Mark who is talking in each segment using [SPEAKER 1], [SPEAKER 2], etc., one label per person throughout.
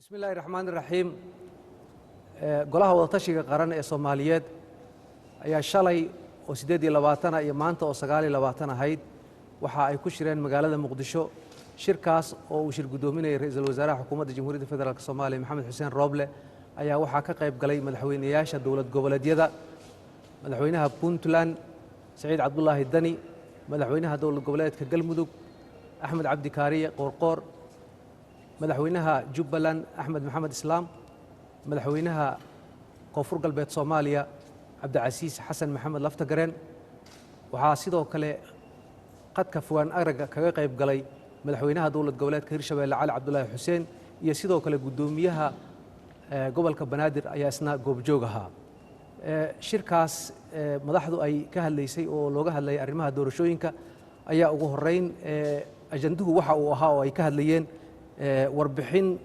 [SPEAKER 1] Bismi illaahi raxmaan iraxiim. Golaha Wadatashiga Qaran ee Soomaaliyeed ayaa shalay oo 28 iyo maanta oo 29 ahayd waxa ay ku shireen magaalada Muqdisho. Shirkaas oo uu shir guddoominayay ra-iisul wasaaraha Xukuumadda Jamhuuriyadda Federaalk Soomaaliya, Maxamed Xuseen Rooble, ayaa waxaa ka qayb galay madaxweyneyaasha dowlad goboleedyada: madaxweynaha Puntland, Saciid Cabdulaahi Dani; madaxweynaha dowlad goboleedka Galmudug, Axmed Cabdi Kaariye Qoorqoor; madaxweynaha Jubbaland, Axmed Maxamed Islaam; madaxweynaha Koonfur Galbeed Soomaaliya, Cabdicasiis Xasan Maxamed Laftagareen. Waxaa sidoo kale qadka fogaan aragga kaga qayb galay madaxweynaha dowlad goboleedka Hirshabeelle, Cali Cabdulaahi Xuseen, iyo sidoo kale guddoomiyaha gobolka Banaadir ayaa isna goobjoog ahaa. Shirkaas madaxdu ay ka hadlaysay oo looga hadlayay arrimaha doorashooyinka ayaa ugu horeyn ajanduhu waxa uu ahaa oo ay ka hadlayeen warbixin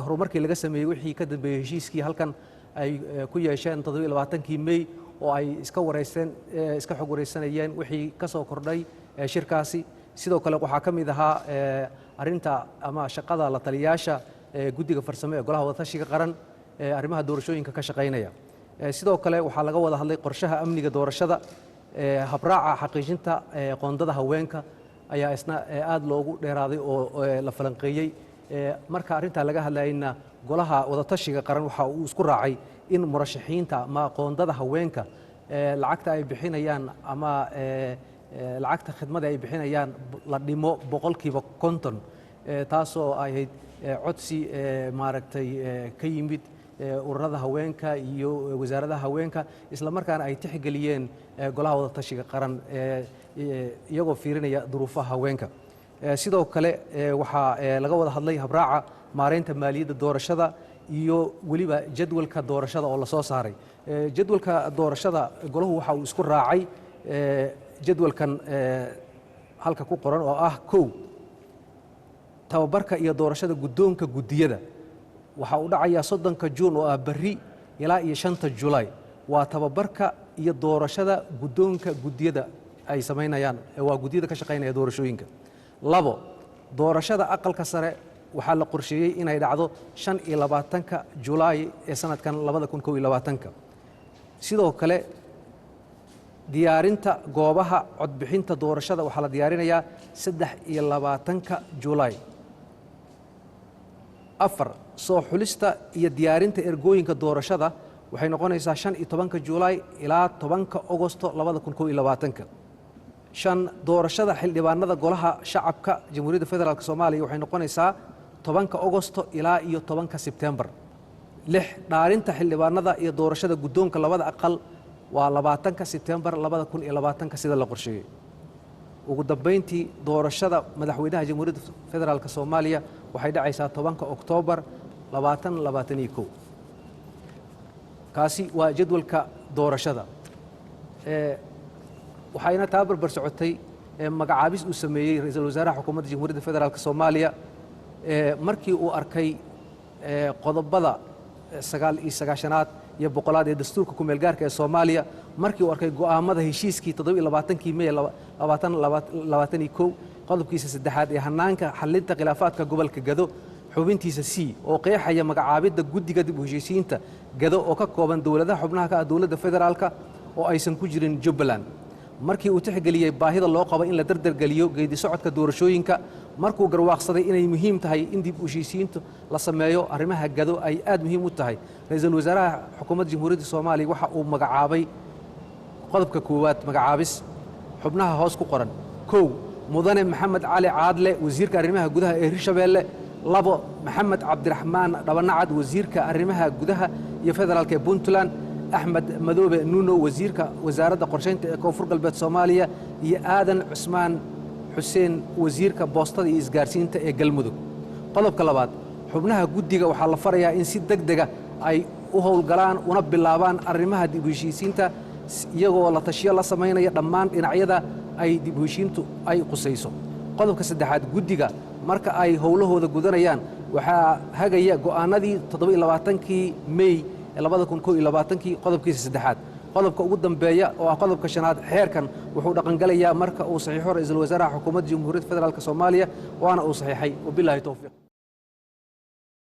[SPEAKER 1] horumarkii laga sameeyey wixii ka dambeeyey heshiiskii halkan ay ku yeesheen 27-kii Mey, oo ay iska wareysteen, iska xog wareysanayeen wixii ka soo kordhay shirkaasi. Sidoo kale waxaa ka mid ahaa arrinta ama shaqada la taliyaasha guddiga farsamo ee Golaha Wadatashiga Qaran ee arrimaha doorashooyinka ka shaqaynaya. Sidoo kale waxaa laga wada hadlay qorshaha amniga doorashada. Habraaca xaqiijinta qoondada haweenka ayaa isna aada loogu dheeraaday oo la falanqeeyey. Marka arrintaa laga hadlayna, Golaha Wadatashiga Qaran waxa uu isku raacay in murashaxiinta ama qoondada haweenka lacagta ay bixinayaan ama lacagta khidmada ay bixinayaan la dhimo 50%, taasoo ahayd codsi maaragtay ka yimid ururada haweenka iyo wasaaradaha haweenka, isla markaana ay tixgeliyeen Golaha Wadatashiga Qaran iyagoo fiirinaya duruufaha haweenka. Sidoo kale waxaa laga wada hadlay habraaca maareynta maaliyadda doorashada iyo weliba jadwalka doorashada oo lasoo saaray. Jadwalka doorashada golahu waxa uu isku raacay jadwalkan halka ku qoran oo ah: 1, tababarka iyo doorashada guddoonka guddiyada waxa uu dhacayaa 30-ka Juun oo ah berri ilaa iyo 5-ta Julaay. Waa tababarka iyo doorashada guddoonka guddiyada ay samaynayaan, waa guddiyada ka shaqaynaya doorashooyinka. 2, doorashada Aqalka Sare waxaa la qorsheeyey inay dhacdo 25-ka Julaay ee sanadkan 2021-ka. Sidoo kale diyaarinta goobaha codbixinta doorashada waxaa la diyaarinayaa 23-ka Julaay. 4, soo xulista iyo diyaarinta ergooyinka doorashada waxay noqonaysaa 15-ka Julaay ilaa 10-ka Ogosto 2021-ka. 5, doorashada xildhibaanada Golaha Shacabka Jamhuuriyadda Federaalk Soomaaliya waxay noqonaysaa 10-ka Ogosto ilaa iyo 10-ka Sebtembar. 6, dhaarinta xildhibaanada iyo doorashada guddoonka labada aqal waa 20-ka Sebtembar 2020-ka sida la qorsheeyey. Ugu dambayntii, doorashada madaxweynaha Jamhuuriyadda Federaalk Soomaaliya waxay dhacaysaa 10-ka Oktoobar 2021. Kaasi waa jadwalka doorashada. Waxayna taa barbar socotay magacaabis uu sameeyey ra-iisul wasaaraha Xukuumadda Jamhuuriyadda Federaalk Soomaaliya markii uu arkay qodobada 99-aad iyo 100-aad ee dastuurka kumeel gaarka ee Soomaaliya, markii uu arkay go'aamada heshiiskii 27-kii Mey 2021, qodobkiisa saddexaad ee hanaanka xalinta khilaafaadka gobolka Gado, xubintiisa C oo qeexaya magacaabidda guddiga dib u heshiisiinta Gado oo ka kooban dowladaha xubnaha ka ah dowladda federaalka oo aysan ku jirin Jubbaland, markii uu tixgeliyey baahida loo qabo in la dardargeliyo geedi socodka doorashooyinka, markuu garwaaqsaday inay muhiim tahay in dib u heshiisiintu la sameeyo arrimaha Gado ay aad muhiim u tahay, ra-iisul wasaaraha Xukuumadda Jamhuuriyadda Soomaaliya waxa uu magacaabay: qodobka koowaad, magacaabis xubnaha hoos ku qoran: 1, Mudane Maxamed Cali Caadle, wasiirka arrimaha gudaha ee Hirshabeelle; 2, Maxamed Cabdiraxmaan Dhabanacad, wasiirka arrimaha gudaha iyo federaalka ee Puntland; Axmed Madoobe Nuno, wasiirka wasaaradda qorshaynta ee Koonfur Galbeed Soomaaliya; iyo Aadan Cusmaan Xuseen, wasiirka boostada iyo isgaarsiinta ee Galmudug. Qodobka labaad, xubnaha guddiga waxaa la farayaa in si deg dega ay u howlgalaan una bilaabaan arrimaha dib u heshiisiinta, iyagoo la tashiyo la samaynaya dhammaan dhinacyada ay dib u heshiintu ay qusayso. Qodobka saddexaad, guddiga marka ay howlahooda gudanayaan waxaa hagaya go'aanadii 27-kii Mey 2021-kii, qodobkiisa saddexaad. Qodobka ugu dambeeya oo ah qodobka shanaad, xeerkan wuxuu dhaqangelayaa marka uu saxiixo ra-iisul wasaaraha Xukuumadda Jamhuuriyadda Federaalk Soomaaliya, waana uu saxiixay. Wabilaahi towfiiq.